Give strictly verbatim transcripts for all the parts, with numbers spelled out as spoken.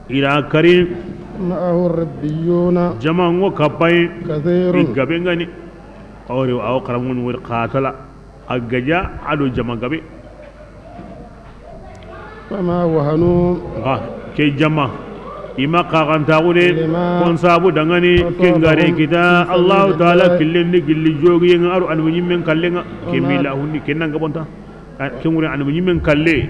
Ira kari. معه ربيون. Jama ŋo kapay. كثير. I gabe ŋa ni. Awri aw xaranŋu ni wori xatala. A gaja a do jama gabe. فما وهنوا. Nxa ke jama. I ma xaxantaxu de. لما. Kon sabu dangani. أصابهم. Ken gare kita. في سبيل الله. Allahu taala killen di gilli jogiye ŋa a do annabi ɲimmen kalle ŋa. Ke mi lahundi ken nan gabonta. Ken ŋure annabi ɲimmen kalle.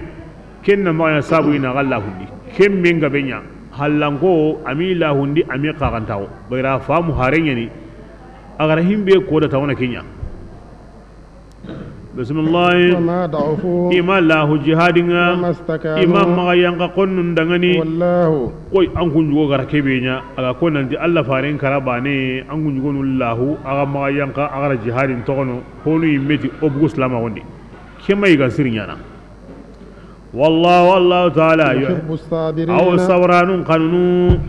Ken na maxa ɲa sabu i na xa lahundi. Ken men gabe ɲa. Hallanko a mi lahundi a mi xaxantaxu. Bayra famu hare ɲa ni. A ga ra himbe ko da tawona ke ɲa. Bismillahi. وما ضعفوا. I ma lahu jihadi ŋa. وما استكانوا. I ma maxa yanqa konnun dangani. والله. Koy an kun jugo ga ra kebe ɲa. A ga ko nanti Allah faren kara bane an kun jugo nun lahu a ga maxa yanqa a ga ra jihadin toxono. Honu yimmeti o bugu silama gondi. Ke ma i ga siri ɲana. Wallahu, Allahu taala, يحب الصابرين. Awo sabranun kanunu.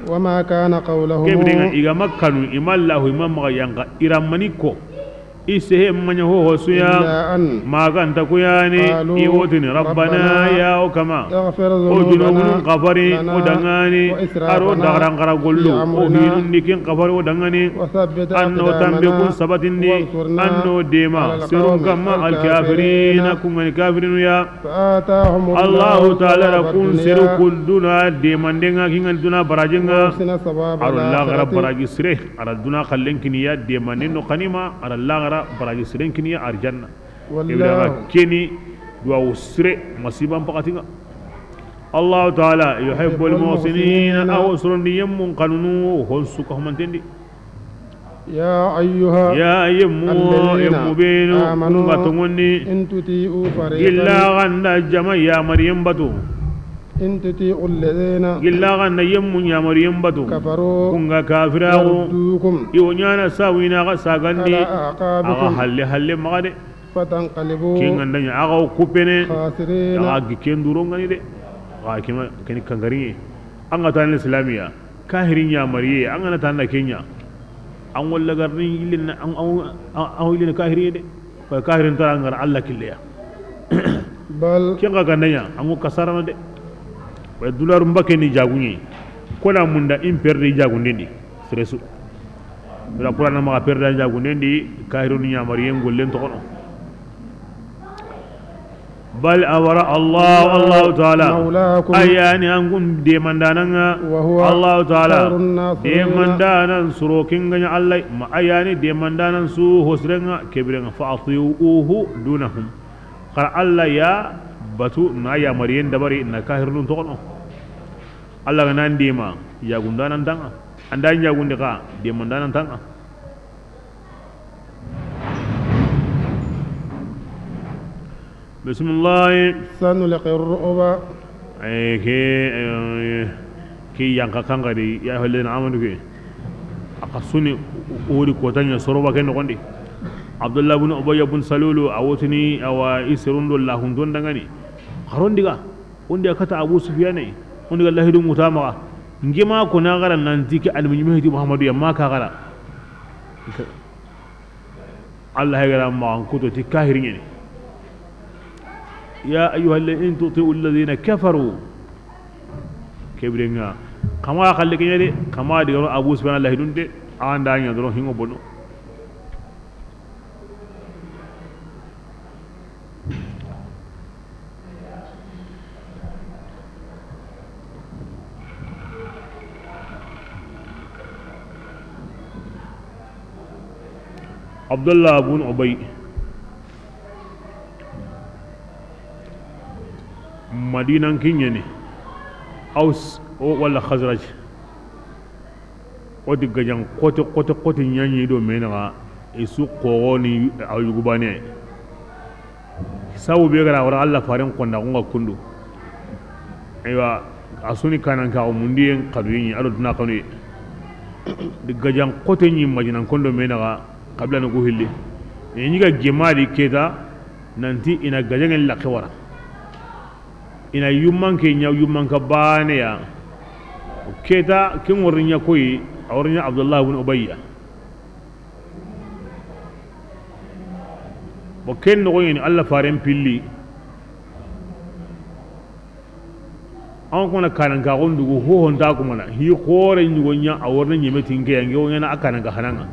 وما كان قولهم. Kebiri ŋa i ga ma kanu, i ma lahu, i ma maxa yanqa, i ra mani ko. I sehe ma ɲa ho ho su ya. إلا أن. Maganta ku ya ni, قالوا. I wo tini, ربنا. ربنا. Ya o kama. اغفر. O junubunun. ذنوبنا. Kafari. لنا. O dangani. وإسرافنا. A ro dagaran xara gollu. في أمرنا. O hinun di kin kafari o dangani. وثبت. An no tambe kun. أقدامنا. Sabatindi. وانصرنا. An no dema. على القوم. Sirun kamma. الكافرين. Alkafirina kun ŋa ni kafirinu ya. فآتاهم الله. Allahu taala ra kun seru kun duna demanden ŋa kin ŋa ni duna barajen ŋa. وحسن ثواب. A ro laxara. الآخرة. Baraji sire. A ra duna xallen kiniya demanden no xanima a ra laxara baraji siren kiniya arjanna. والله. Ibra keni duwawu sire masiban pakati ŋa. Allahu taala يحب المحسنين. Awo sorondi yemmun kanunu hon suka humantendi. يا أيها. Ya yemmu. الذين. Yemmu benu. آمنوا. Kun ga tongondi. إن تطيعوا فريقا. Gilla ganda jama ya mariyen batu. إن تطيعوا الذين. Gilla ganda yemmu ya mariyen batu. كفروا. Kun ga kafiraxu. يردوكم. I wo ɲana sawina ga sagandi. على أعقابكم. A ga halle halle maxa de. فتنقلبوا. Ken ganda ɲa a ga wo kupene. خاسرين. A ga gi ken duro ŋa ni de. A ga kema keni kangariye. An ga tan islamiya. Kahirin ya mariye, an ga na tanna kenya. An walla garni yilin an, an, an, an yilin kahiri de. Ko kahirin tara ngar Allah killeya. بل. Ken ga ganda ɲa, an ko kasarana de. Wa dularu mbake ni jagunye. Ko na munda in perde jagunden di. Sere su. Wala Qur'an ma perde jagunden di, kahirun ya mariyen gollen toxono. بل أبرأ الله، الله تعالى. مولاكم. A ya ni an kun demandanan ŋa. وهو. الله تعالى. خير الناصرين. Demandanan suro ken ga ɲa Allah. Ma a ya ni demandanan su hosiren ŋa, kebiren ŋa. فأطيعوه دونهم. Xara Allah ya batu na ya mariyen dabari na kahirun toxono. Allah ga nan dema, yagundanan tanga. An da yagundi xa, demandanan tanga. Bismillah. سنلقي الرعب. Ay, ke, eh, ke yanqa kangari, ya ayyuhalladhina amanu ke. A xa suni wori kota ɲa soroba ke noxondi. Abdullah bin Ubay bin Salulu, a wotini, awa, i serundo lahundon dangani. Xaron diga, undi a kata Abu Sufyane, undi ga lahidu muta maxa. Ngema ko na gara nanti ke almuhimmi hiti Muhammadu ya ma ka gara. Allah ya gara ma an kuto ti kahiri ɲeni. Ya ayyuhalladhina in tuti'u alladhina kafaru. Kebirenga. Kama xalle ke ɲa de, kama diga Abu Sufyan lahidun de, an da ɲa doro hingo bono. Abdullah bun Ubay. Madinan kiɲeni. Aws o wala Khazraj. O di gajan xote, xote, xote ɲaɲi do menaxa, i su xoxoni a yugubane. Sabu be gara wara Allah faren konda xunga kundu. Aywa, a suni kanan ka o mundiyen xaduyi, a do duna xanuye. Di gajan xote ɲi Madinan kondo menaxa, xabila ni ku hilli. Ɲi ga gemadi keta, nanti ina gajangen laxe wara. Ina yummanke ɲa yummanka baneya. Keta, ken wori ɲa koyi, a wori ɲa Abdullah ibn Ubayya. Bo ken noxoyeni Allah faren pilli. An kona kanan ka gon dugu ho honta ku mana hi xore nyugo nya a worne nyeme tinge yange o nyana akana ga hananga.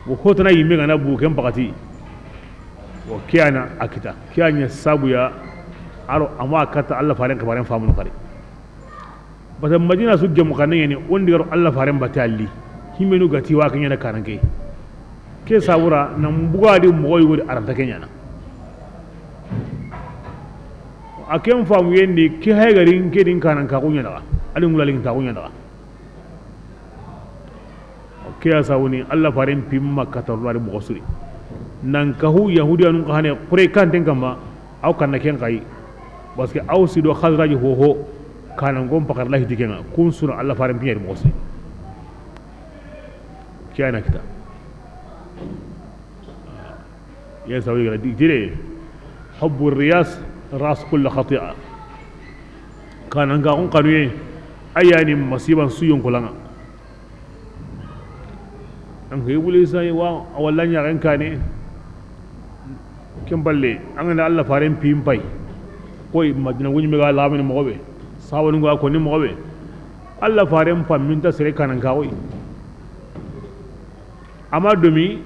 Wo hotana yimme gana bu ken pakati. Wo kiyana akita kiyanya sabu ya. Aro ama kata Allah faren kabaren famu kare. Bata Madina su gemu kanne ni ondi garo Allah faren bata alli. Himenu gati wa kenya na kanan ke. Ke sabura nan buga di mogoy wori aranta kenya na. A ken famu yendi ke hay garin ke din kanan ka kunya daga. Ali ngula lin ta kunya daga. Ke ya sawuni Allah faren pimma katarwari mogo suri. Nan kahu yahudiyanun ka hane kure kanten kamma. Aw kanna ken kai. Parce que aw sido Khazraj ho ho. Kanan gon pakar lahi dikenga kun suna Allah faren piyari mogo suri. Kiyana kita. Yen sawi gara di dire. Hubbu riyas ras kulli khati'a. Kanan ga kun kanuye. Ayani masiban suyon kolanga. An ke wuli sai wa walla nya ran kane. Ken balle an ga Allah faren pim pay. Koy Madina wuni me ga lamini mogobe. Sawanu ga koni mogobe. Allah faren pam minta sere kanan ka koy. Ama domi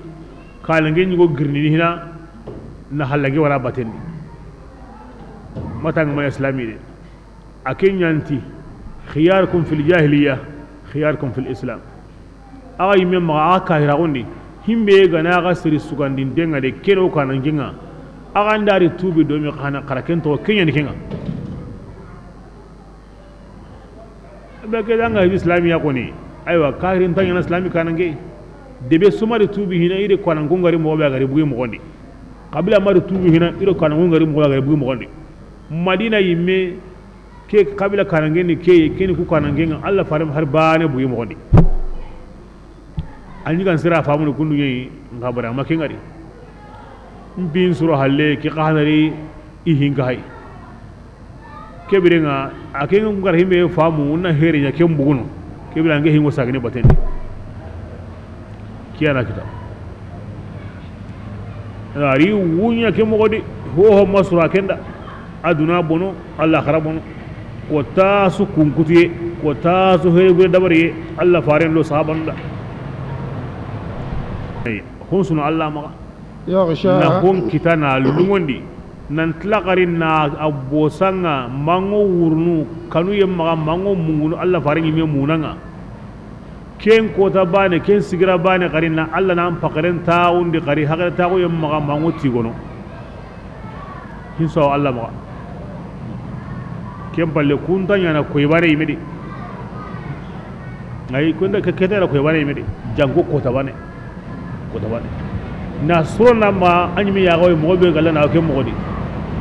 kalange ñugo girnini hina na hallage wara batendi. Matanga ma islami de. A ke ñanti, khiyarukum fil jahiliya, khiyarukum fil islam. Axa yimme maxa axa kahiraxundi, himbe gana axa seri sugandintenga de keno kanankenga. Axa ndari tubi domi xana xara ken toxo ke ñani kenga. Be ke danga islamiya koni. Aywa, kahirin ta ñana islami kananke. Debe sumari tubi hina ire kanankungari moxo be a gari bugi moxondi. Kabila mari tubi hina ire kanankungari moxo be a gari bugi moxondi. Madina yimme ke kabila kananke ni ke, ke ni ku kananke nga Allah farem har bane bugi moxondi. Anyi kan sira famunu kundu ñi nga bara ma ke ngari. Mpin suro halle ki xanari i hinga hay. Kebirenga a ke ngar himbe famu na here ña ke mbuguno. Kebira nge hingo sagini batendi. Kiyana kita. Ari wuña ke moxodi ho ho masura kenda. Aduna bono, Allah xara bono. Ko tasu kunkutiye, ko tasu here gure dabariye, Allah faren lo sahabanda. Ay, hon sunu Allah maxa. يغشاها. Na hon kita na lungondi. Nan tilakari na abosanga mango wurnu kanu ye maxa mango mungunu Allah faren ñime munanga. Ken kota bane, ken sigira bane, xari na Allah nan pakaren taxundi, xari hakare taxu yem maxa mango tigono. Hinso Allah maxa. Ken palle kunta ñana koy bane yimedi. Ay kunda ke ketera koy bane yimedi. Jango kota bane. Kota bane. Na suro na ma anyi mi yaxo moxo be galla na ke moxodi.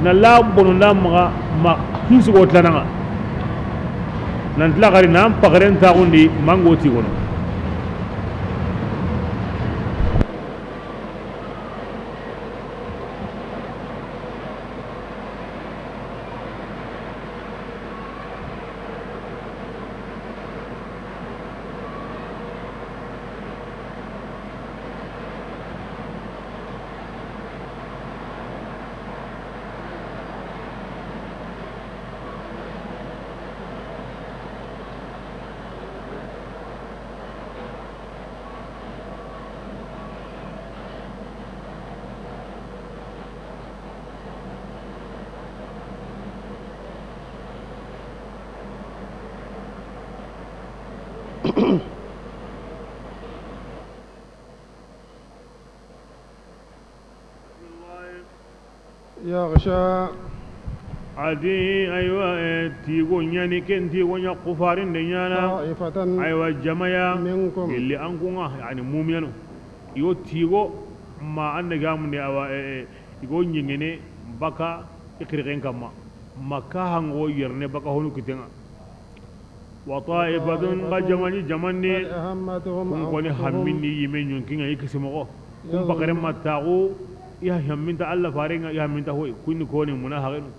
Na la bono na maxa ma hinsu go tlananga. Nan tilakari nan pakaren taxundi mango tigono. يغشى. A di, aywa, eh, tigo ñani ken tigo ña kufarinde ñana. طائفة. Aywa, jamaya. منكم. Gelli an kunga, yani muminanu. Yo tigo ma ande gamunde awa, eh, eh, igo ñingene baka ikiriken kamma. Makka hango yerne baka honu kitenga. وطائفة. Ga jamani jamani. قد أهمتهم. Kun koni أنفسهم. Hamminni yime ñunkinga i kisimoxo. Kun bakare mattaxu. I hamminta Allah farenga, i hamminta hoy. Kunni koni muna hagenu.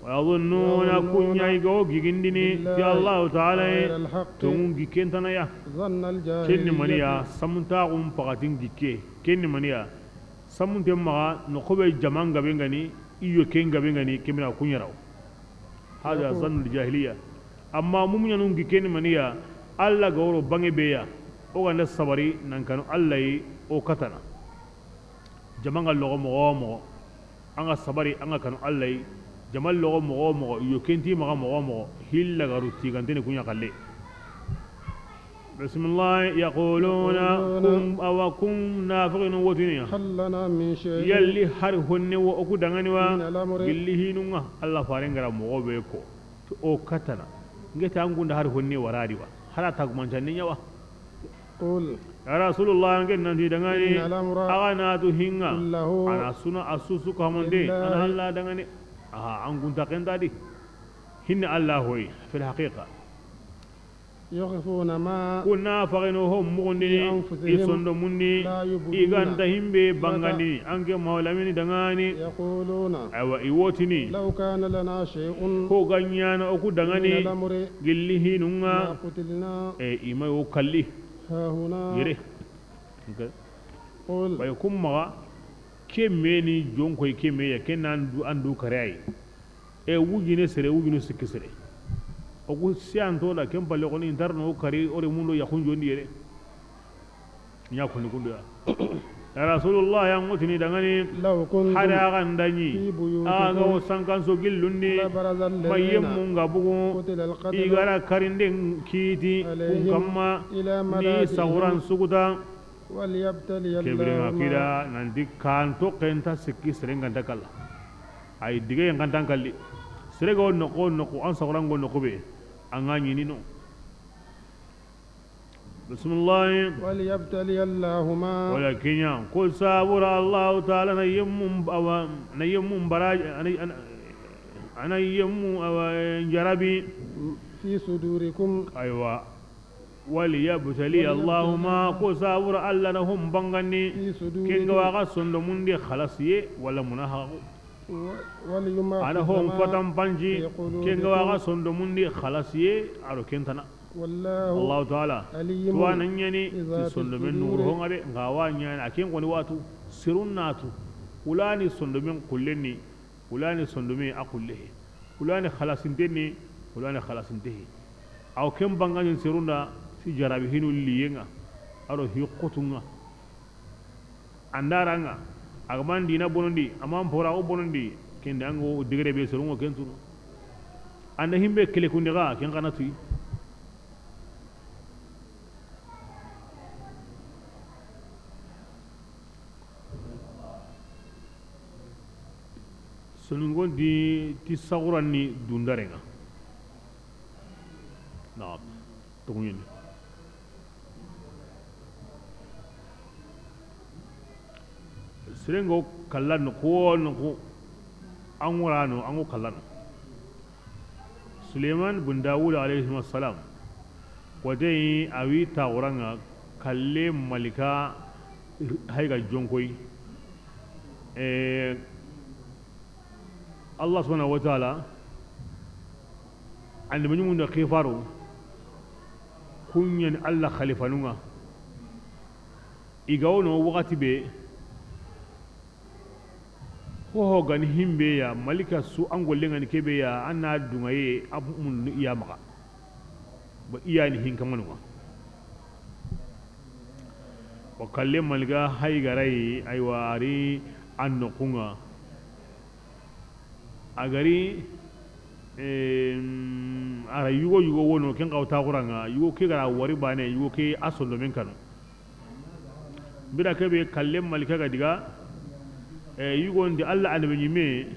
ويظنون. Kunya igo gigindini. بالله. Ti Allah Ta'ala. غير الحق. Tongun gikentanaya. ظن الجاهلية. Kenni maniya, samuntaxun pakatin gikke. Kenni maniya, samunte maxa, no xobe jaman gabe ngani, iyo ken gabe ngani, kemina kunyaraw. Hada zannul jahiliya. Amma mumuɲanun ki keni maniya, Alla ga woro bange be ya, o ga nda sabari nan kanu Alla yi, o katana. Jama nga loxo moxo wo moxo, an ga sabari, an ga kanu Alla yi. Jama loxo moxo wo moxo, yo kenti maxa moxo wo moxo, hilla ga ru tiganteni kuɲa xalle. Bismillah, yaquluna, kun, awa kun nafiqinu wotini. Hal lana min shay'. Yalli hari honne wo o ku dangani wa? Min al-amri. Gilli hinunga, Alla faren gara moxo be ko. To o katana. Ngeta an gunda hari honne waradi wa? Hara tagumancanne ɲawa. Qul. Ya Rasulullah, ngen nanti dangani. Inna al-amra. Aga natu hinga. Kullahu. Ana suna asusu kamande. Lillahi. Ana Alla dangani. Aha, an gunta kentadi. Hinna Alla hoy, fil haqiqa. Yukhfuna ma. Kunna fagino ho mugundini. Fi anfusihim. I sondomundi. La yubduna. I ganta himbe bangani. Anke maulamini dangani. Yaquluna. Awa, i wotini. Law kana lana shay'un. Ko ganyana o ku dangani. Min al-amri. Gilli hinunga. Ma qutilna. E, i ma yo kalli. Hahuna. Yere. Qul. Bay kummaga. Ke meni jonkoy ke meya, ke nan du andu kare ay. E wujine sere, wujinu sikki sere. O ku siyanto da ken palle koni intarno kari ore mundo ya kunjondi yere. Ɲa koni kundu ya. Ya Rasulullah, ya ngotini dangani. Law kuntum. Hada gandani. Fi buyutikum. Aga o sankan so gillundi. La baraza alladhina. Mayemmu nga bugu. Qutila al-qatlu. Igara karinden kiti. Alayhim. Kun kamma. Ila. Ni madadihim. Saguran suguta. Waliyabtali. Kebirenga Allahu ma. Kida nanti kanto kenta sikki serenganta kalla. Ay dige yankantan kalli. Serega o noko noko an sagurango noko be. Anga ɲinino. Bismillah. Waliyabtali Allahu ma. Wala kinya. Ko sabura Allahu Ta'ala na yemmu awa, na yemmu baraji, ana, ana, ana yemmu awa jarabi. Fi sudurikum. Aywa. Waliyabtali Allahu ma, ko sabura Alla na hom bangani. Fi sudurikum. Kenga waga sondomundi khalasiye wala munahaku. Wa-, waliyuma. Ana hom fatan panji. Fi qulubikum. Kenga waga sondomundi khalasiye aro kentana. Wallahu. Allahu Ta'ala. Alimun. Tuwana ɲani. Bi zati. Ti sondomen sudur. Nuru honga de, nga wa ɲani, a ken koni watu, sirun natu. Ulani sondomen kullenni, ulani sondomen a kullehe. Ulani khalasintenni, ulani khalasintehe. Aw ken banganin sirunda, si jarabi hinu liyenga, aro hi qotunga. Andaranga, agaman dina bonondi, aman porago bonondi, kende ango digere be sorongo kentunu. Anda himbe kele kundi ga, ken kana tui. Soningon di ti saguran ni dundarenga. Naam. Toguɲeni. Sirengo kalla noxu wo noxu, an ŋorano, an ŋo kallano. Suleiman bun Dawud alayhi salam, koteyi a wi taxuranga kalle malika hayga jonkoyi. Eh, Allah subhanahu wa ta'ala, annabi ɲumun da xifaru, kuɲen Allah xalifanunga. I ga wono waxati be, hoho gani himbe ya, malika su an golle ngani kebe ya, an na dungaye, a mun iya maxa. Ba iya ni hinkamanunga. Wa kalle malika hay garai, aywa, ari an noxunga. A gari, em, ara yugo, yugo wono, ken xaw taxuranga, yugo ke gara wari bane, yugo ke a sondomen kanu. Bira kebe kalle malika ga diga, e, yugo ndi Allah annabi ɲime,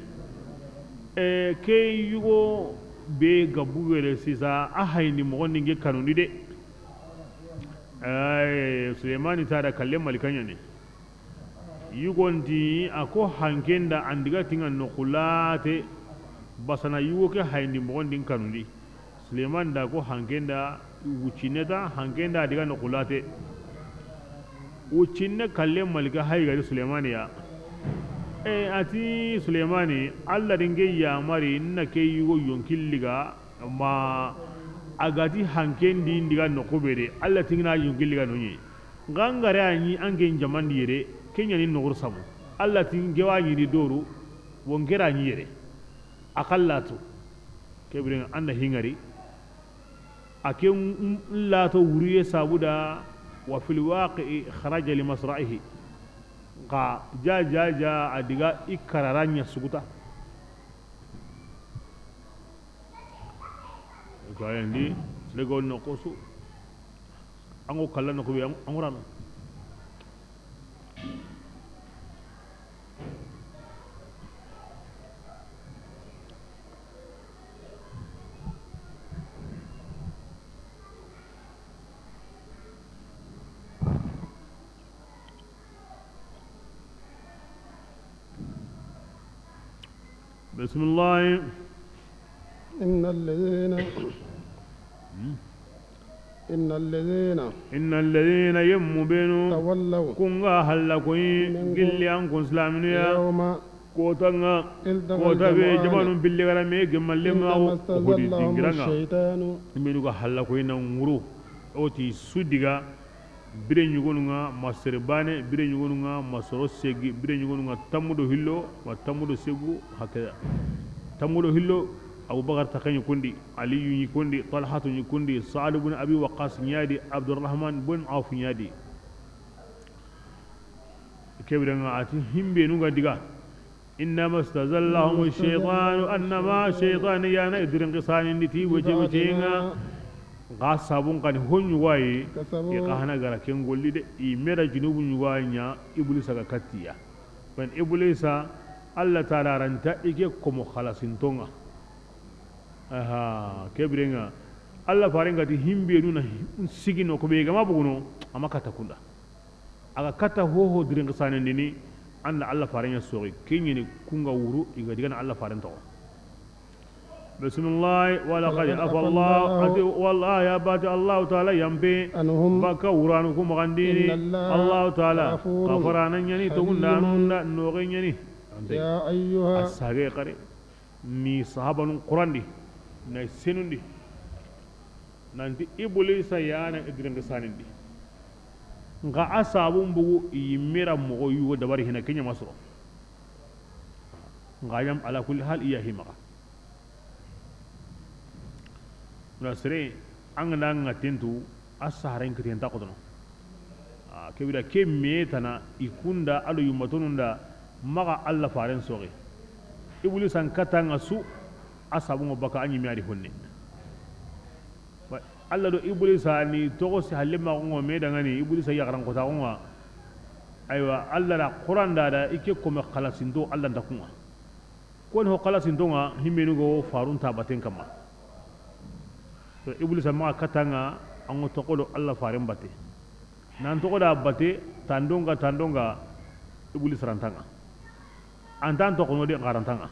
e, ke yugo be gabu were sisa, a hayni moxon ndi nge kanu ndi de. Ay, Suleymani tada kalle malika ɲani. Yugon ti a ko hankenda an diga tinga noxulate, basana yugo ke hayndi moxon din kanundi. Suleiman da ko hankenda wuccinne ta, hankenda diga noxulate. Wuccinne kalle malika hay gari Suleimani ya. E, ati Suleimani, Allah dinge yamari na ke yugo yonkilliga, ma a gati hankendi ndiga noxu be de, Allah tingina yonkilliga noɲi. Nga ngare a ɲi an ke jamandi yere, ke ɲani noxur sabu. Allah ti nge wa ɲini doru, wo ngera ɲi yere. A kallatu. Ke biren ŋa an da hi ŋari. A ke n-, n-, n lato wuriye sabu da, wa fil waqi'i kharaja li masra'ihi. Xa ja, ja, ja, a diga i karara ɲa suguta. Ko ayen di, lego no kosu. An go kalla no ko be an, an gurano. بسم الله. إن الذين إن الذين إن الذذين يمو بينو تولوا kun ga halla koyi منكم gilli an kun silaminu ya. يوم Kota ŋa, التقى kota be الجمعان jamanu billi gara me gemalle إنما ma ko استزلهم dingira ŋa. الشيطان Menu ga halla koyi na nguru. O ti su diga. Bire ɲugonu ŋa ma sere bane, bire ɲugonu ŋa ma soro segi, bire ɲugonu ŋa tammu do hillo, ma tammu do segu, hakada. Tammu do hillo, Abubakar ta xa ɲi kundi, Aliyu ɲi kundi, Talhatu ɲi kundi, Saad ibn Abi Waqqas ɲa di, Abdurrahman bin Awf ɲa di. Ke biren ŋa a ti himbenu ga diga. إنما استزلهم الشيطان, annama shaytani ya na i dirin qisanin di ti wece wece ŋa. Ga sabun kani honyu wayi, i xa hana gara ken golli de, i mera junubu ɲuga ɲa, Iblisa ga kattiya. Ben Iblisa, Allah Taala ranta i ke komo xalasinto ŋa. Aha, ke biren ŋa. Allah faren ga ti himbenu na sigi no ko be ga ma buguno, a ma kata kunda. A ga kata hoho dirin qisanin dini, an da Allah faren ya soxi, ken ɲi ni kun ga wuru, i ga digana Allah faren toxo. Bismillah, wa laqad afa Allah, ati wallahi a bati Allah Taala yampe, عنهم baka wuranu ku maxandini, إن الله Allah Taala, غفور kafarana ɲa ni, حليم togundanu nda, noxe ɲa ni. Ante. يا أيها A sage xare. Ni sahabanun Qurandi, na senundi. Nanti Iblisa ya na i dirin qisanin di. Nga a sabun bugu i mera moxo yugo dabari hina ken ɲa ma soro. Nga ɲam ala kulli hal iya himaxa. Na sere, an ga na ŋa tentu, a saren kiten ta xotono. A, ke bira ke me tana, i kunda, alo yummatonun da, maxa Allah faren soxi. Iblisan kata ŋa su, a sabun ŋa baka a ɲi me a di honne. Wa, Allah do Iblisa ni toxo si halle ma ŋo me dangani, Iblisa yaxaran kota ŋo. Aywa, Allah da Qur'an da da, i ke kome xalasinto Allah nta kun ŋa. Koni ho xalasinto ŋa, himmenu go farun ta baten kamma. To, Iblisa maxa kata ŋa, an ŋo toxo do Allah faren bate. Nan toxo da bate, tandonga, tandonga, Iblisa ranta ŋa. Antan toxo no de, xa ranta ŋa.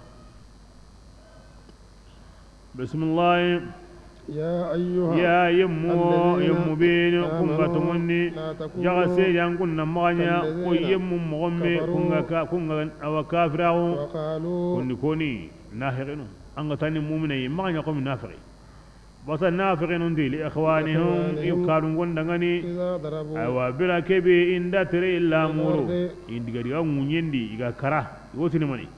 Bismillah. يا أيها Ya yemmu, الذين yemmu benu, kun ga آمنوا tonŋonni, لا تكونوا jaga seedan kun na maxa ɲa, ko كالذين yemmu moxo me, كفروا kun ga ka, kun ga awa kafiraxu, وقالوا kundi koni, nafiqinu, an ga tani mumina yi, maxa ɲa ko nafiqi. Basa nafiqinu ndi li ikhwanihim, لإخوانهم i karungon dangani, إذا ضربوا aywa, bira kebe inda tere illa في muru, الأرض indiga diga ŋuɲendi, iga kara, i wotini mani.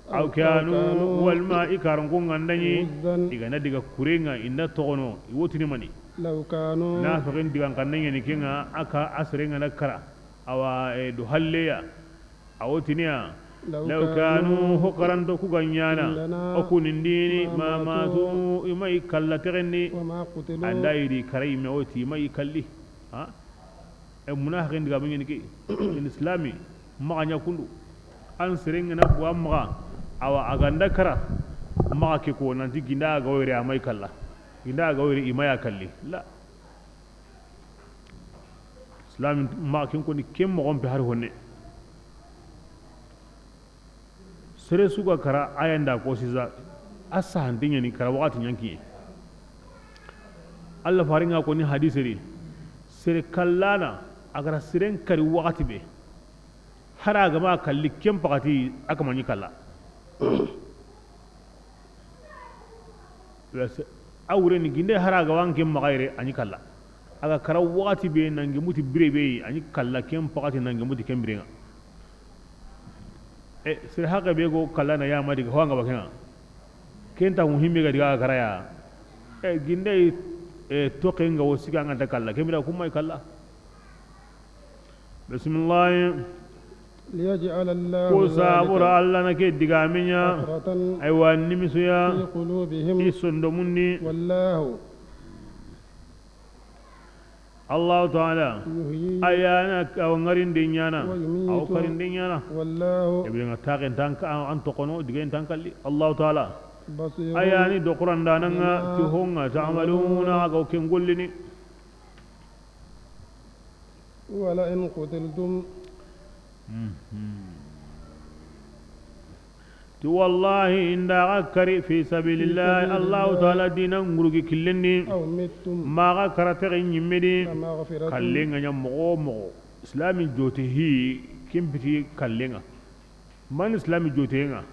Aw kanu, walma i karanko ŋa nda ɲi, i ga na diga kuren ŋa, i nda toxono, i wotini mani. Law kanu. Nafiqin digan xanne ɲa ni ken ŋa, a ka a seren ŋa na kara. Awa, e, do halleya. A wotini ya. Law kanu, ho karanto ku ga ɲaana. O ku ni ndini, ma matu, i ma i kalla texen di. An da i di kara i me woti, i ma i kalli. Ha? E, munafiqin diga mangini ke. In islami, maxa ɲa kundu. An seren ŋa na buwa maxa. Awa, a ga nda kara. Maxa ke ko nanti ginda a ga wori a ma i kalla. Ginda a ga wori i ma ya kalli. La. Islami maxa ken ko ni ken moxon pe har honne. Sere su ga kara, a ya nda ko sisa, a sahante ɲa ni kara waxati ɲa n kiɲe. Allah faren ŋa ko ni hadise ri, sere kallana, a ga ra seren kari waxati be, hari a ga ma kalli ken paxati, a kama ɲi kalla. A wure ni ginde hari a ga wa n ken maxa yere, a ɲi kalla. A ga kara waxati be, nange muti bire be, a ɲi kalla ken paxati, nange muti ken bire ŋa. E, sere haqe be go kalla na ya ma diga, ho an ga ba ken ŋa. Ken ta muhimmi ga diga karaya. E, ginde, e, toke nga wo sika nga ta kalla. Kemira kuma kalla. Bismillah. ليجعل الله Ko sabura ذلك Allah na ke diga minya. حسرة Aywa, nimisuya. في قلوبهم I sondomundi. والله Allahu Ta'ala. يحيي Ayana aw ngarinde nyana. ويميت Aw karinde nyana. والله Ebe nga taxen tanka an tokono digen tankalli. Allahu Ta'ala. بصير Ayani do Qur'an dananga بما ti honga تعملون Ta'maluna aga ken gollini. ولئن قتلتم Mhm. Ti wallahi inda ga kari fi sabilillah, في سبيل الله Allahu Ta'ala dina ngurugi killendi. أو متم Ma ga karate ga nyimmedi. لمغفرة Kallenga nya mogo mogo. Islami jote hi kimpiti kallenga. Man islami jotenga.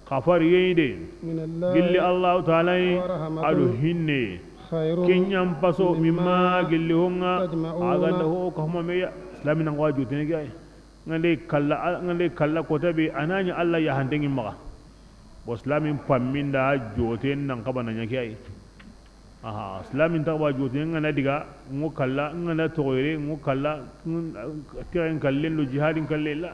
Kafar yeyde. من الله Gilli Allahu Ta'ala yi. ورحمة Ado hinne. خير Kenyam paso مما mimma gilli honga. تجمعون Aga da ho kahuma meya. Islami nangwa jotene gay. Ngande kalla, ngande kalla kota be ananya Allah ya handengi maga. Bo islamin pamminda joten nan kabana nyaki ay. Aha, islamin tagba joten ngana diga ngo kalla, ngana togoyre ngo kalla, tiren kallen do jihadin kallela.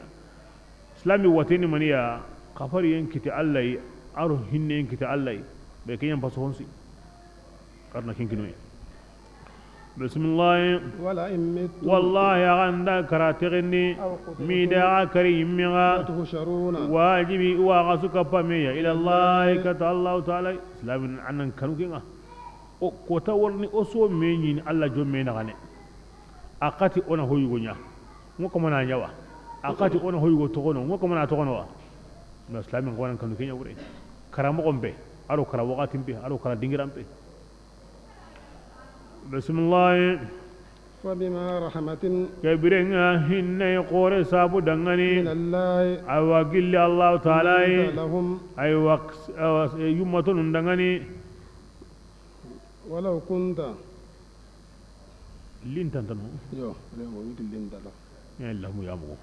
Islami wateni maniya, kafari yen kiti Allah yi, aro hinne yen kiti Allah yi. Be kenyan paso honsi. Arna kinkinoy. Bismillah. ولئن متم Wallahi, a ganda kara tegendi, أو قتلتم mi da a kari yimmiga, لتحشرون wajibi wa ga suka pameya, ila Allah, kata Allah Ta'ala, islamin anan kanu kinga. O kota warni o so me nyini Allah jomme na gane. A kati ona hoyugo nya. Ngo kamana nyawa. A kati ona hoyugo togono, ngo kamana togono wa. Na islamin ko nan kanu kinya wure. Karamo gombe, aro kara wakatin be, aro kara dingiran be. Bismillah. فبما رحمة Ke birenga hinne kore sabu dangani. من الله Awa gilli Allah Ta'ala yi. لنت لهم Aywa, awa, yummatunun dangani. ولو كنت Lintantano. Yo, rengo witi lintata. Yalla mu yamu.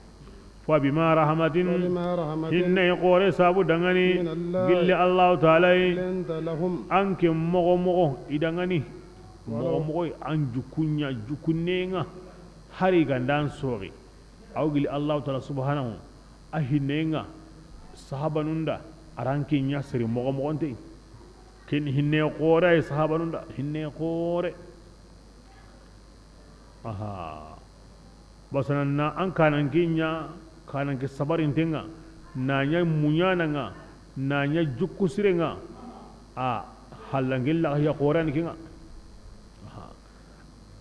Fa bima rahmatin فبما رحمة hinne kore sabu dangani من الله gilli Allah Ta'ala yi. لنت لهم Anke mogo mogo idangani. Mogo ولو mogo an jukunya jukunnenga. Hari gandan sori. Aw gilli Allah Ta'ala subhanahu. A hinnenga sahabanunda aranki nya seri mogo mogonte. Ken hinne kore ay sahabanunda hinne kore. Aha. Basana na an kanan kinya, kanan ke sabarintenga, na nya munyananga, na nya jukku sirenga. A halangilla ya qoran kinga. Aha.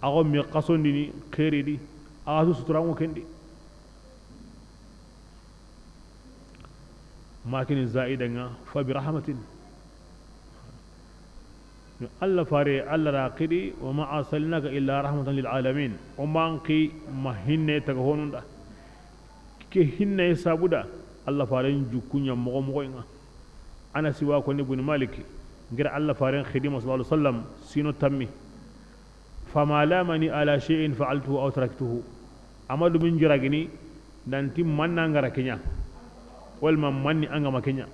Ago mi qasondini khairi di, a su suturango kendi. Ma kini zaidanga, fa bi rahmatin. Allah fare, Allah ra qidi, wa ma arsalnaka illa rahmatan lil alamin. O man qi ma hinne taga honunda. Ke hinne sabuda, Allah fare jukunya mogo mogo nga. Ana siwa ko ni bun Maliki, ngira Allah fare khidima sallallahu alaihi wasallam, sino tammi. Fama lamani ala shay'in fa'altuhu aw taraktuhu. Amadu min jiragini, nanti manna ngara kenya. Wal man manni angama kenya.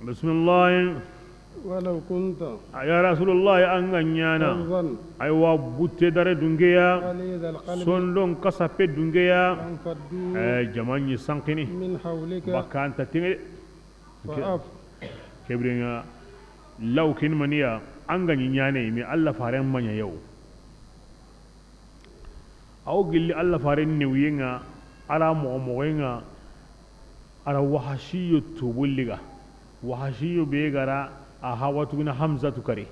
Bismillah. ولو كنت A ya Rasulullah, an ga nyana. فظا Aywa, butte dare dungeya. غليظ القلب Sondon kasape dungeya. لانفضوا Eh, jamanyi sankini. من حولك Bakanta tinge. فاعف Kebirenga law kin maniya, an ga nyane mi Allah faren manya yau. Aw gilli Allah faren ne wiyenga, ara mogo mogoyenga, ara Wahashiyo tubulliga. Wahashiyo be gara a hawatugina Hamzatu kare.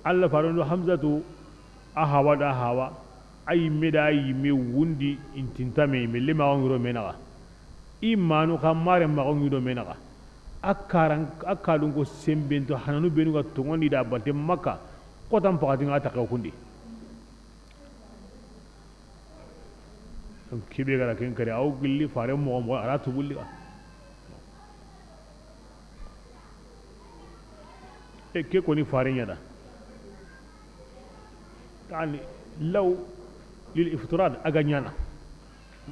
Allah faren do Hamzatu a hawa da hawa, a yimme da a yimme wundi intintame, melle ma ngiro menaga. I manu xa mare maxa ŋido menaxa. A karan, a kalun ko sembento hananu benu ga tongondi da batte Makka. Xotan paxati ŋa taxe kundi. Donc, kebe gara ken kare, aw gilli fare moxo moxo, a ra tubulli ga. E ke koni fare ɲa da. Tani law lil iftirad a ga ɲaana.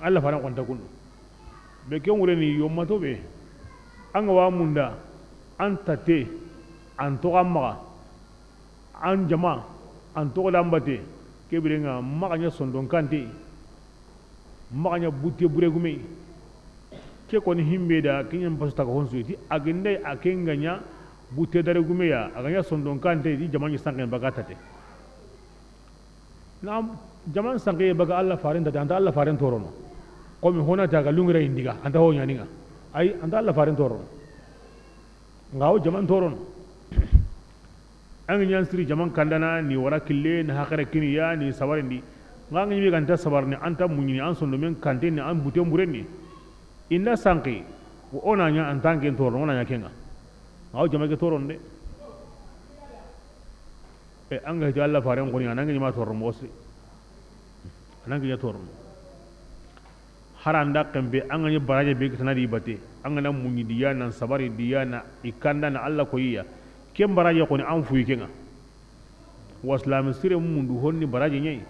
Alla fare xonta kundu. Be ken wure ni yommato be. An ga wa munda, an tate, an toxa maxa. An jama, an toxo da an bate, ke biren ŋa maxa ɲa sondon kante, maxa ɲa butte bure gume. Ke koni himbe da, ke ɲa mpasu taga honsu ti, a ginde a ke ŋa ɲa butte dare gume ya, a ga ɲa sondon kante, di jama ɲi sanke baga tate. Na jama sanke baga Alla faren tate, anta Alla faren torono. Komi hona ta ga lungira indiga, anta ho ɲaninga. Ay, anta Alla faren torono. Nga wo jaman torono. An ga ɲan siri jaman kandana ni wara kille ni hakare kiniya ni sabarindi. Nga an ga ɲi ganta sabarni, anta muɲini, an sondomen kante ni, an buten burenni. Inda sanki, o na ɲa an tanken torono, o na ɲa kenga. Nga wo jaman ke torono de. E, an ga hiti Alla faren koni, an ga ɲi ma torono mosi. An ga ɲa torono. Haranda kembe, an ga ɲi baraje be kitana di bate, an ga na muɲi diya, nan sabari diya, na i kanda na Alla koyiya. Ken baraje koni an fuyi kenga. Wa silami sire mundu honni baraje ɲayi.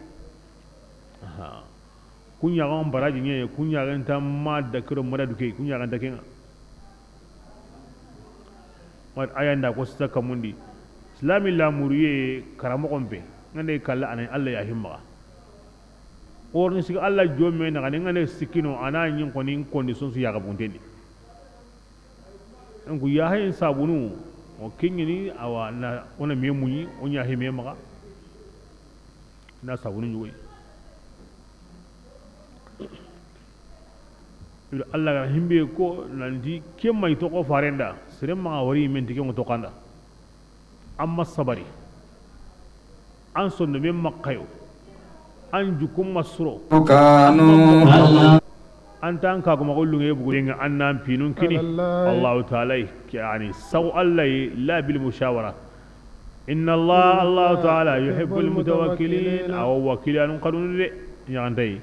Aha. Kuɲaxan baraji ɲe, kuɲaxen ta ma da kiro mara duke, kuɲaxen ta kenga. Wat aya nda ko sita kamundi. Silami lamuriye karamoxon pe. Ngande kala anan Alla ya himma. Orni siga Alla jomme na ngande sikino ana ɲin koni kondi sonsu ya gabuntendi. Donc, yahayen sabunu, o keɲini, awa, na, o na me muɲi, o ɲa he me maxa, na sabunu ɲugoy. Ila Alla ga himbe ko, nanti, ke may toxo farenda, sere maxa wari men ti ke ŋo toxanda. Amma sabari. An sondomen ma xayo. An jukun ma suro. Kanu. An tan ka kuma ko lunge bugu denga an nan pinun kini. Allahu Ta'ala ke ani saw Allah la bil mushawara. Inna Allah, Allah Ta'ala yuhibbul mutawakkilin. Aw wakilanun qadun de. Ɲantai.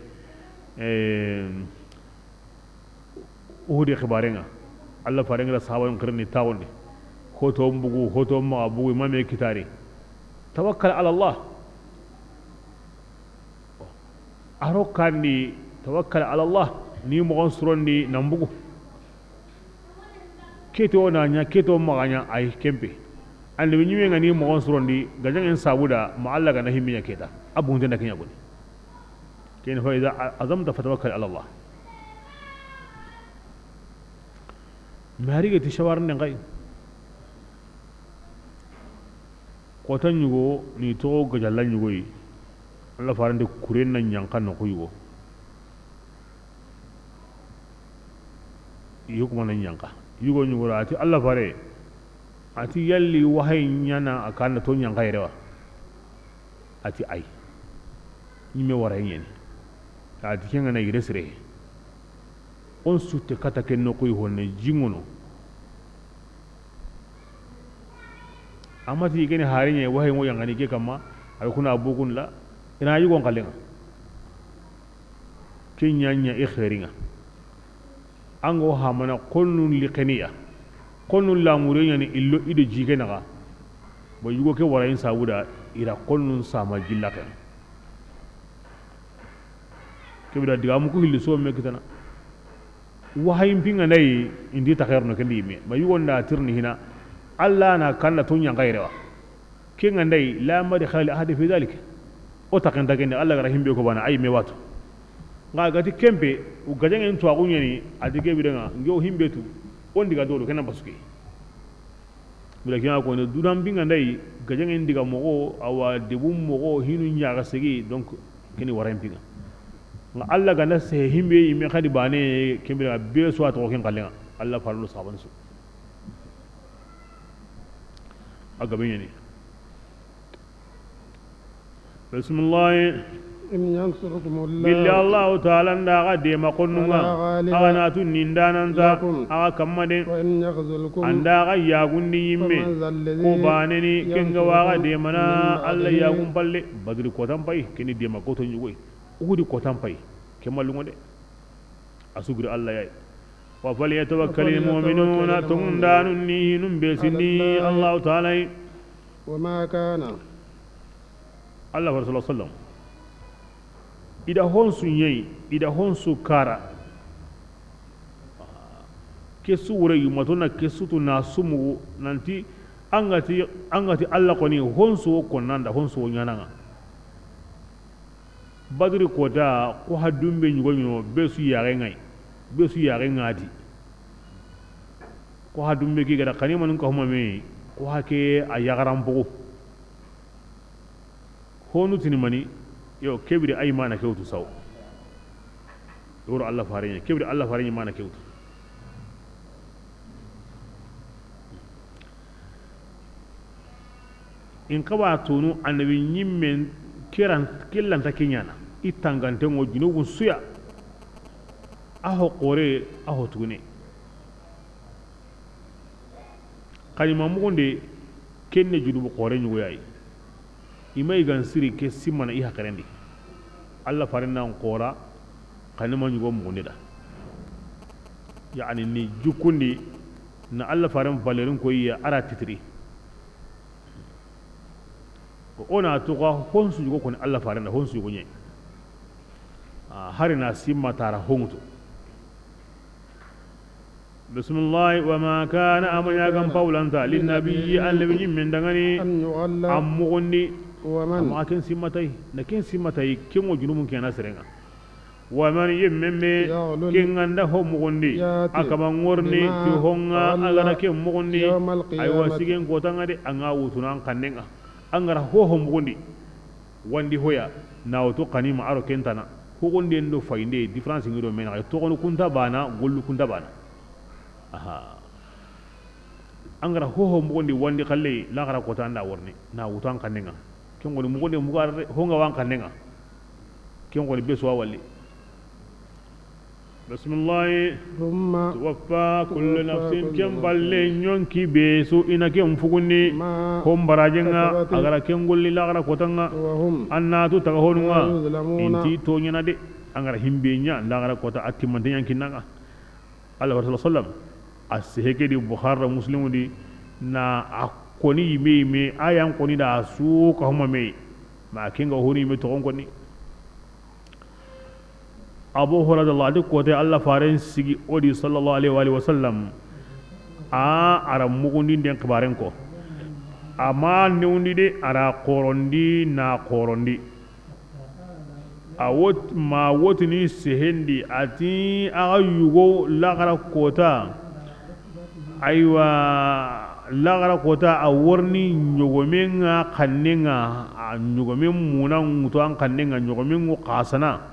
Eh, Uhudi xibarenga, Allah farenga da sahabayen xirni taxundi. Hoto mbugu, hoto maxa bugu, mame kitari. Tawakkal ala Allah. Aro kandi, tawakkal ala Allah. Ni moxon surondi na mbugu. Keto na ɲa, keto maxa ɲa, ay kempe. Ande be ɲime nga ni moxon surondi, gajangen sabuda, ma Allah ga na himmiya keta. Abu hunde na kinya goni. Ken fa iza azamta fatawakkal ala Allah. Mari ga ti shawar ne ngai. Kota ɲugo ni toxo gajalla ɲugoyi. Allah farande kuren na ɲanka noxo yugo. Yugo kuma na ɲanka. Yugo ɲugo ra ati Allah fare. Ati yalli wahayi ɲana a kanda to ɲanka yere wa. Ati ay. Ɲime wara ɲeni. Ati kenga na yire sire. On sutte kata ken noxoy honne jingono. Amati gene hariɲe wahe ŋo yangani ke kamma. Ay kuna bukun la. Ina yugon kalenga. Ke ɲaɲa i xeringa. Ango hamana konnun liqeniya. Konnun lamure ɲani illo ido jige naga. Ba yugo ke warayin sabuda ira konnun sama jilla ken. Kebira digamu ku hilli so me kitana. Wahayin pinga nayi indi taxerno kendi me. Ma yugo nda tirni hina. Allah na kanda to ɲanga yere wa. Kenga nday la madkhala li ahad fi dhalik. O taxenta kende Allah gara himbe ko bana ay me watu. Nga gati kempe u gajangen to agu ɲani adi gebirenga ngew himbe tu. Ondi ga dolo kenan basuke. Bila kiya ko ne dunan binga nday gajangen diga moxo awa debum moxo hinu ɲaga segi donc keni warayen pinga. Nga Allah ganda se himbe yimme xadi bane kembira be so ato ken kallenga Allah farlu saban su. A gabe ɲani. Bismillah. إن ينصركم الله Billi Allahu Taala nda xa deema xonnun ŋa, فلا غالب a ga na tu nindaana nta لكم a ga kamma de. وإن يخذلكم An da xa yaagundi yimme, فمن ذا الذي ko baane ni, ken ga wa xa ينصركم deemana من بعده Alla yaagun palle. Badri kootan pay, ken ni deema kooto ɲugoy. Uhudi kootan pay, ke ma lunŋo de. A su giri Alla ya yi. وفليتوكل المؤمنون Tonŋundaanun ni hinun be sinni Allahu Taala yi. وما كان Alla faare sallallahu alayhi wasallam, i da hon su ɲa yi, i da hon su kara. Ke su wure yuma to na ke su tu na su mugu nanti, an ga ti, an ga ti Alla xoni hon su wo konnan da, hon su wo ɲaana ŋa. Badri koota, ko ha dunbe ɲugo ɲi no, be su yaaxe ŋa yi, be su yaaxe ŋa di. Ko ha dunbe ke ga da xanimanun ka huma me, ko ha ke a yaxaran bogu. Honu tini mani, yo, ke bire ay mana ke wutu saw. Yoro Alla faare ɲa, ke bire Alla faare ɲa mana ke wutu. In xaba tunu annabi ɲimmen kiran killanta ke ɲaana. I tanganten ŋo junubun su ya. A ho xoore, a ho tugune. Xanima muxunde, ken ne junubu xoore ɲugo ya yi. I ma i gan siri ke simmana i haqilen di. Alla faaren na n xoora, xanima ɲugo muxunde da. Yaani ni jukundi na Alla faaren valeurun ko yi ya a ra titiri. O na toxo hon su ɲugo koni Alla faaren da, hon su ɲugo ɲa yi. A, hari na simma tara honŋutu. Bismillahi, وما كان a ma ɲa gan pawlanta, للنبي annabi ɲimmen da ŋa ni, أن يغل a muxundi, ومن a ma ken simma tay, na ken simma tay, ken ŋo junubun ke na sere ŋa. ومن yemme me, يغل ken ga nda ho muxundi, يأت a kama ŋorni, بما ti honŋa, غل a ga na ken muxundi, يوم القيامة aywa, sigen kootan ŋa de, a ŋa wutunu an xannen ŋa. An ga ra ho ho muxundi, wandi hoya, na wutu xanima a ro ken tana. Ho gonde ndo fayinde, différence ŋi do me na, toxonu kunta bana, gollu kunta bana. Aha. An ga ra ho ho muxundi wandi xalle, laxara koota an da worni, na wutu an xannen ŋa. Ken ŋoni muxunde muxu a ra de, honŋa wa an xannen ŋa. Ken ŋoni be su wa walli. Bismillahi. ثم توفى كل نفس توفى كل ken نفس balle ɲonki be su i na ken fugundi. ما Hon barajen ŋa, كسبت a ga ra ken golli laxara kootan ŋa. وهم An na tu taga honun ŋa. لا يظلمون I nti toɲaana de. An ga ra himbe ɲa, laxara koota a timmante ɲa n kinnan ŋa. Alla faare sallallahu alayhi wasallam, a sehe ke di Buxaari do Muslimu di, na a koni yime yime, a yan koni da a su ka huma me, ma ken ga honi yime toxon koni. Abu Hurayra radiyallahu anhu, a ti kote Alla faaren sigi o di sallallahu alayhi wa alihi wasallam, a a ra muxundin den xibaaren ko. A ma newndi de, a ra xoorondi na xoorondi. A wot-, ma wotini sehendi, a ti a ga yugo laxara koota. Aywa, laxara koota a worni ɲogomen ŋa xannen ŋa, a ɲogomen muna ŋutu an xannen ŋa, ɲogomen ŋu xasana.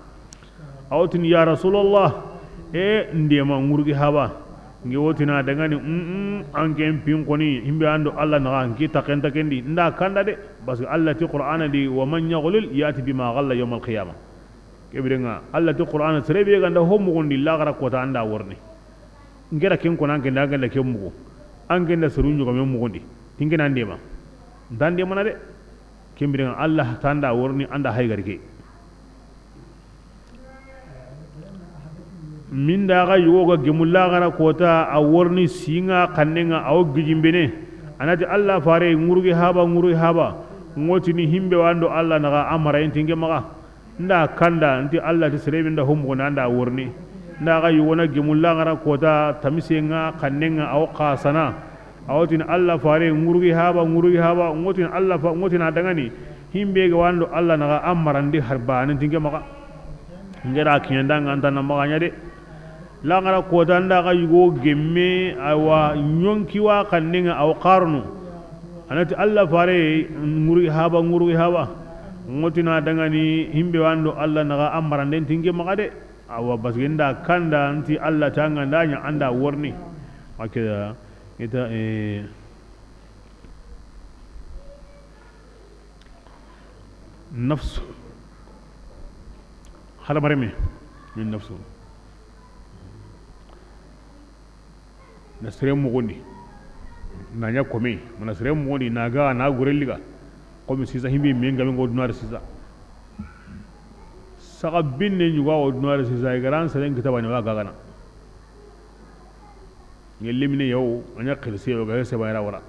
A wotini, ya Rasulallah, e n deema ŋurugi haba. Nge wotini a da ŋa ni, mm, an ken pin koni, himbe an do Alla naxa, n ki taxenta ken di, n da kanda de, parce que Alla ti Qur'ana di, ومن يغلل يأت بما غل يوم القيامة. Ke biren ŋa, Alla ti Qur'ana, sere be ga nda ho muxundi, laxara koota an da worni. N ke ra ken kona, an ke nda, an ke nda ken muxu. An ke nda seru ɲogomen muxundi. Ti n ke na n deema. N ta n deemana de. Ke biren ŋa, Alla ta an da worni, an da hayi gari ke. Min da ga yugo ga gemu laxara koota, a worni sinŋa xannen ŋa, a wo gijinbene. A na ti, Alla faare, ŋurugi haba, ŋurugi haba. N wotini himbe wa an do Alla naxa, a mara n ti n ke maxa. N da kanda, n ti Alla ti sere be n da ho muxundi, an da worni. N da ga yugo na gemu laxara koota, tamisen ŋa xannen ŋa, a wo xasana. A wotini, Alla faare, ŋurugi haba, ŋurugi haba, n wotini Alla fa-, n wotini a da ŋa ni, himbe ga wa an do Alla naxa, a marandi har baane n ti n ke maxa. N ke ra kiɲa n da ŋa, n ta na maxa ɲa de. Laxara koota n da ga yugo gemme, aywa, ɲonki wa xannen ŋa, a wo xarunu. A na ti, Alla faare, ŋurugi haba, ŋurugi haba. N wotini a da ŋa ni, himbe wa an do Alla naxa, a marandi n ti n ke maxa de. Awa, parce que n da kanda, n ti Alla ta ŋa n da ɲa, an da worni. Hakeda, ita, eh, nafsu. Hadama renme, min nafsu. Na sere muxundi, na ɲa kome, mana sere muxundi, na ga, na gure liga. Comme sisa himbi men gabe ngo dunare sisa. Saga binne ɲuga o dunare sisa, i garan seren kitabani wa gagana. Ngelli mine yaw, a ɲa xirsi yaw, ga se bayra wara.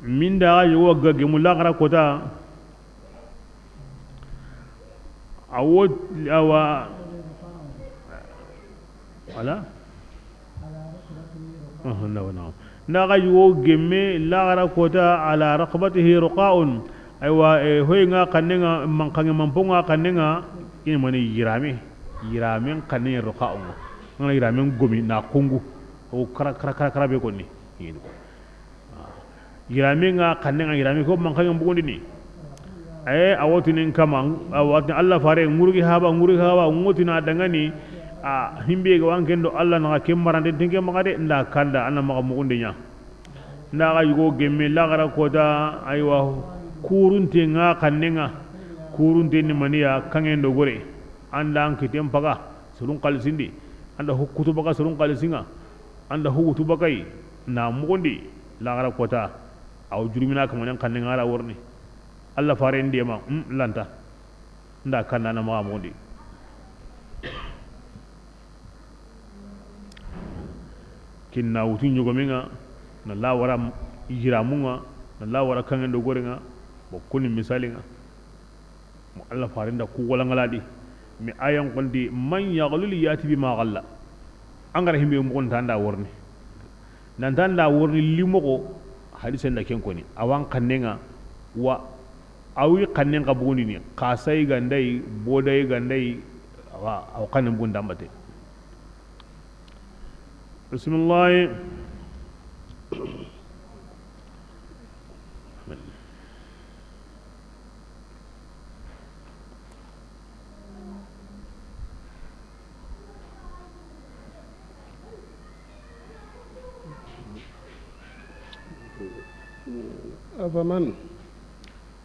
Min da ga yogo ga gemu laxara kota. A wo, awa. Wala? Aha, nawa, nawa. Nda ga yogo gemme laxara kota, ala raqabatihi riqa'un. Aywa, e, hoy nga xanne nga, man xange man ponga xanne nga. Ini mani yirame. Yiramen xanne riqa'un. Ngana yiramen gomi na kungu. O kara, kara, kara, kara be konni. Yirame nga xanne nga, yirame ko man xange mbugundini. Aye, a wotinin kama, a wotini Allah fare, ngurugi haba, ngurugi haba, ngotina dangani. A himbe ga wanken do Allah na ke marande tinke maxa de, nda kanda, ana maxa mugundi ɲa. Nda ga yogo gemme laxara kota, aywa, kurunte nga xanne nga. Kurunte ni maniya, kangen do gore. Anda an kiten paga, surun xalisindi. Anda hukutu baga, surun xalisinga. Anda hukutu bagai, na mugundi, laxara kota. Aw jurumina kamanen xanne nga ra worni. Allah fare ndema, mm, lanta. Nda kanda na maxa mugundi. Kinna wutu ɲogominga, na lawara yiramunga, na lawara kangen do gorenga, bo kuni misalinga. Mo Allah farinda ku wala ngaladi. Mi ayan kondi, man yaghlul yati bima ghalla. Angara himbe mo tanda worni. Nan tanda worni limogo, hadisen da ken koni. Awan xanne nga wa awi xannen ka bugundini, xasai gandai, bodai gandai, awa, aw xannen bugunda mbate. Bismillah. Afaman.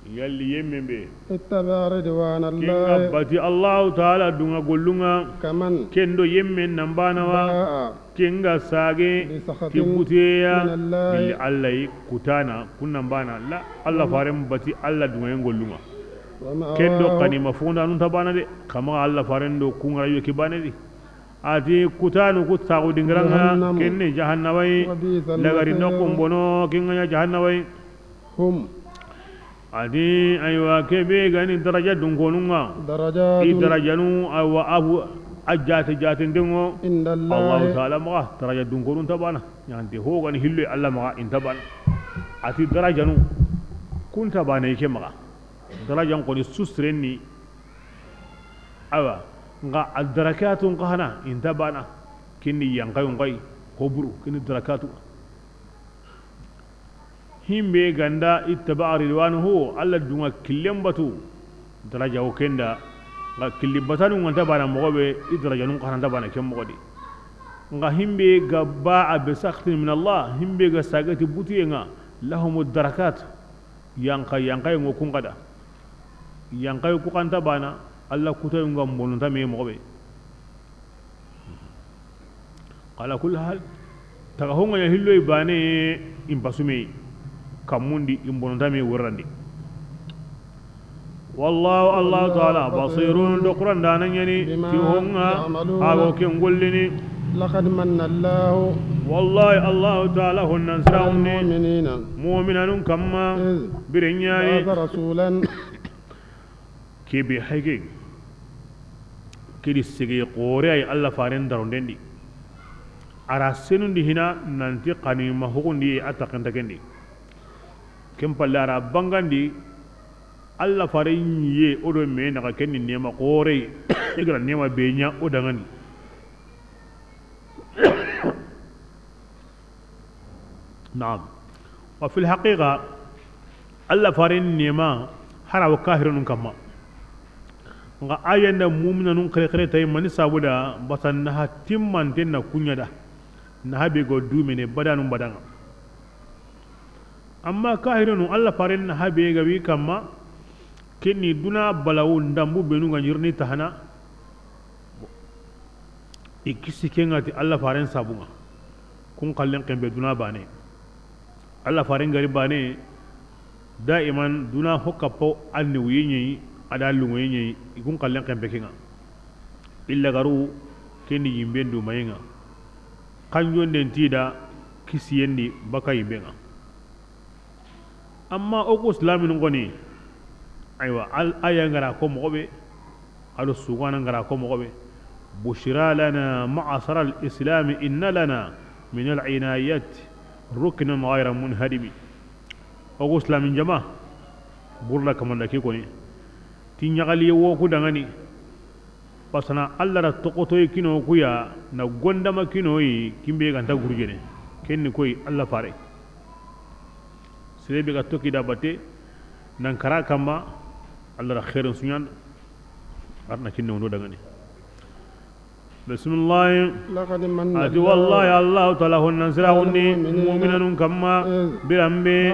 Yalli yemme be. Ittaba ridwana Allah. Kenga bati Allahu Taala dunga gollunga. Kaman. Kendo yemme nambana wa. Ba'a. Kenga sage. Bi sakhatin. Ke buteya. Min Allah. Illi Allah yi kutana. Kun nambana. La. Allah faren bati Allah dunga yen gollunga. Wa ma'wahu. Kendo kani ma funda nun tabana de. Kama Allah faren do kungara yoki bane di. Ati kutanu ku taxu dingiranŋa. Jahannam. Kenne jahannaba yi. Wa bi'sal masir. Lagari noqun bono kinŋa ɲa jahannaba yi. Hum. Ati aywa kebe gani daraja dunkonunŋa. Darajatun. I darajanu aywa abu a jate jatendenŋo. Inda Allah. Allahu Taala maxa daraja dunkonun tabana. Ɲante ho gani hillo Allah maxa in tabana. Ati darajanu kun tabana ike maxa. Darajan koni susirenni. Awa, nga addarakatun kahana inta bana. Kinni yankayun kai hoburu kinni darakatu. Himbe ganda ittaba ridwanahu, Allah dunga killen batu. Daraja o kenda. Nga killi batanu nga nta bana mogobe, i darajanun kahana nta bana ken mogodi. Nga himbe ga ba a be saktin min Allah, himbe ga sagati butuyenga, lahumu darakat. Yanka, yanka yi ŋo kun kada. Yanka yi ku kanta bana, Allah kuta yunga mbonunta me mogobe. Ala kulli hal, taga honga ya hillo i bane in pasume, kamundi in bonunta me worandi. Wallahu, Allah Taala, basirun, do Quran dana ɲani, bima ti honga, ta'maluna, ago ken gollini. Laqad manna Allahu. Wallahi, Allah Taala honnan sirawni. Ala al-mu'minina. Mu'minanun kamma. Iz. Birenyani. Ba'atha rasulan. Kebe hayge. Kedi sege qore ay Allah faren darondendi. Ara senundi hina nanti kani ma hukundi a takanta kendi. Ken palle ara bangandi. Allah fare ɲiye o do me naxa kenni nema xore, i gara nema be ɲa o dangani. Naam. Wa fil haqiqa, Allah fare nema hara wa kahirun kamma. Nga ayanda mu'minanun xere xere tay mani sabuda batan naha timmanten na kuɲada. Naha be go dumene badanun badanga. Amma kahirinu, Allah faren habe ga wi kamma, Ken ni duna balawu ndambu benu ga ɲirini tahana. I kisi ken ŋa ti Alla faren sabun ŋa. Kun xallen xenpe duna bane. Alla faren gari bane. Daiman duna ho kappo a ni wuye ɲeyi, a da lungoye ɲeyi, i kun xallen xenpe ken ŋa. Illa garu ken ni yimben dumayen ŋa. Xanjonden ti da kisiyen di baka yimben ŋa. Amma o ku silaminun koni, aywa, al aya ngara ko moxo be, ado sugana ngara ko moxo be. Bushra lana ma'asara al-islam, inna lana min al-inayat ruknan ghayra munhadimi. O ku silamin jama, burla kamanda ke koni. Ti ɲaxaliye wo ku dangani. Pasana Alla da toxotoye kino kuya na gondama kinoyi kimbe ganta gurjene. Ken ni koyi Alla fare. Sere be ga toki da batte nan kara kamma, Alla da xeerin suɲan. Arna kinne wondo dangani. Bismillah. Ati wallahi, Allahu taala honnan sira wonni mu'minanun kamma biranbe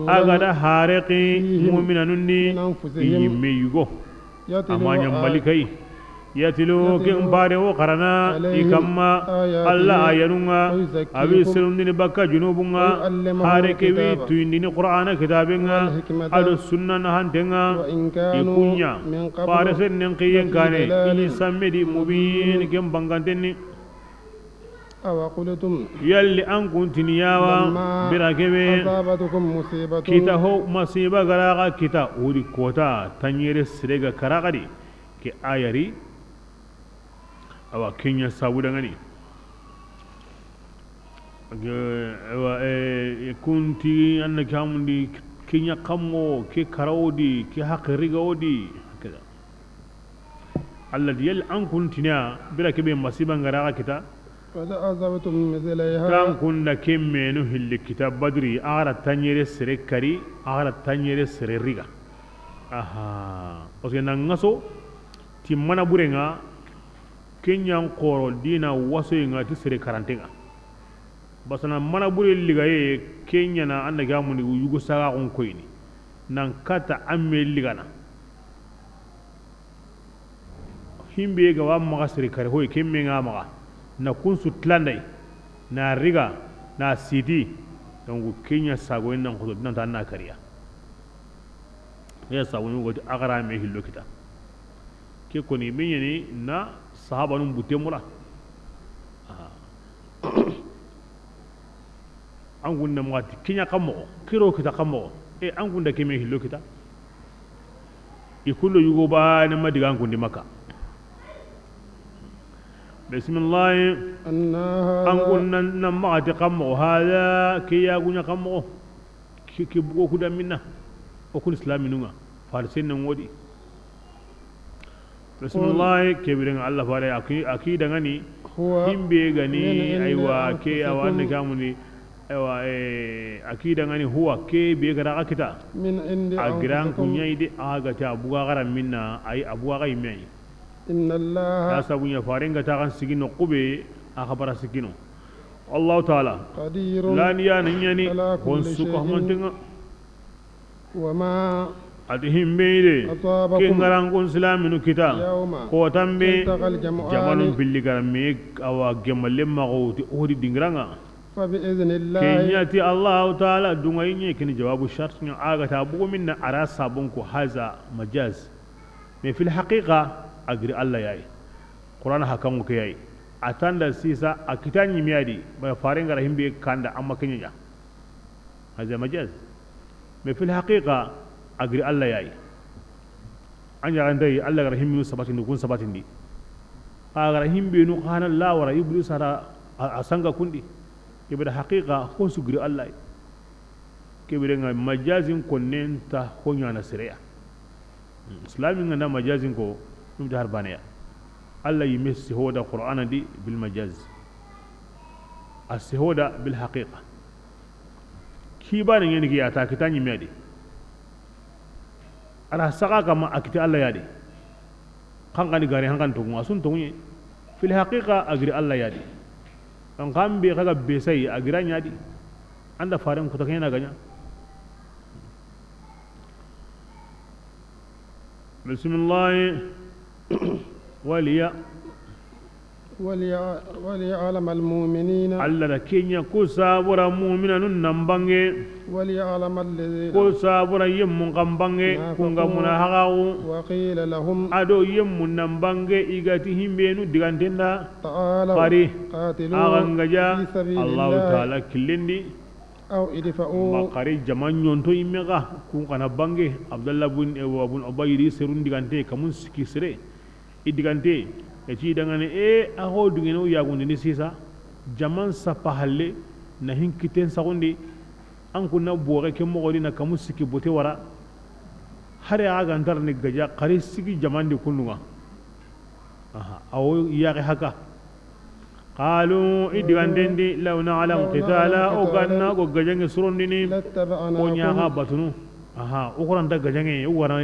a ga da hareki mu'minanun ni i yimme yugo. Ama ɲa malikai. Yatilu, ken bare wo xarana i kamma Alla ayanun ŋa, a wi serundini bakka junubun ŋa, hare ke wi tuyindini Qur'ana kitaben ŋa, ado sunna na hanten ŋa. I kuɲa fare sennen xiyen kane i ni sammedi mubin ken bangantenni. Awa qultum. Yalli an kuntini yawa bira kebe. Asabatkum musibatun. Kita ho masiba garaga kita wuri kota tanyere sirega karagadi ke ayari. Awa kenya sabu dangani. Awa e kunti anna kamundi kenya kammo ke karawdi ke hakriga wodi. Kada. Alla di yalli an kuntiniya bira kebe masiba ngara ga kita. Qad asabtum mithlaiha. Kan kunda kemmenu hilli kita Badri, a gara tanyere sere kari, a gara tanyere sere riga. Aha. Parce que nan ngaso ti mana burenga kenyan koro dina wasoyinga ti sere karantenga. Basana mana bure ligaye kenyana anda gamuni yugo saga kon koyni. Nan kata amme ligana. Himbe ga wa maxa sere kare hoy kemme nga maxa na kunsu tlanday na riga na siti. Donc kenya sago en nan xoto nan tan na kariya. Ya sago ni woti agara me hillo kita. Ke koni me nyani na sahabanun butte mura. An gunda mati kinya kamo kiro kita kamo e an gunda keme hillo kita. I kullo yugo ba ne madiga an gundi maka. Bismillah. An gunda na mati kamo hada kiya gunya kamo. Ki bugo kuda minna. O kun islaminunga farisen nan wodi. Bismillah. Kebirenga Allah fare akida ngani. Himbe gani aywa ke awanne kamuni. Aywa akida ngani huwa ke be gara akita. A giran kunyai de aga ta buga gara minna ay abuga ga imai. Inna Allah. Ya sabunya farenga ta kan sigino kube a khabara sigino. Allah taala. Qadirun. Lani ya nanyani ala kulli shay'in. Hon suka humantenga. Wama. Ati himbe ide. Asabakum. Ke ngaran kun silaminu kita. Yawma. Ko tambe. Taqal jam'ani. Jamalun pilli garame awa gemalle mago ti ohdi dingiranga. Fa bi iznillah. Kenyati Allah taala dunga inye kini jawabu shart nya aga ta bugo minna ara sabun ko haza majaz. Mais fil haqiqa agri Allah yayi. Qur'an hakango ke yayi. Atanda sisa a kita nyimiyadi ba farenga rahimbe kanda amma kenyanya. Haza majaz. Mais fil haqiqa agri Allah yayi. Anya gandai Allah rahiminu sabatindi kun sabatindi. Aga rahimbe nu kana lawara iblis ara asanga kundi. Ibada haqiqa ko sugri Allah. Kebirenga majazin konnen ta honyana sereya. Islami nganda majazin ko dum ta harbaneya. Allah yime sihoda Qur'ana di bil majaz. A sihoda bil haqiqa. Kibane ngeni ki ata kita nyimedi. Ala saga kama akiti Allah yadi. Xanxani gari xanxani togu a sun toguye. Fil haqiqa agri Allah yadi. An kambe xaga besai agira nyadi. Anda faren kuta kena ganya. Bisimilahi. Waliya. وليع- وليعلم المؤمنين. Alla da ke ɲa ko sabura muminanun nan bange. وليعلم الذين. Ko sabura yemmun kan bange. Kun ga munahaxaxu. وقيل لهم. A do yemmun nan bange i ga ti himbenu diganten da. تعالوا Xari. قاتلوا Axa n gaja. في سبيل Allahu الله taala killen di. أو ادفعوا. Ma xari jaman ɲonto i me ga. Kun xa na bange. Abdallah bun, eh, wa bun Ubayy di serun digante kamun sikki sere. I digante, e ti dangane, e, a xo dungene o yagundini sisa, jaman sapa halle, na hin kitten saxundi, an kunna boxe ke moxo di na kamu sikki bote wara, hari a ga ntar ni gaja, xari sigi jaman di kundu ŋa. Aha, a wo yaxe haka. Qalu, i diganten di, law na'lamu qitala, o ga na go gajanŋe surondini, لاتبعناكم. O ɲa xa batunu. Aha, o xuranta gajanŋe, o wara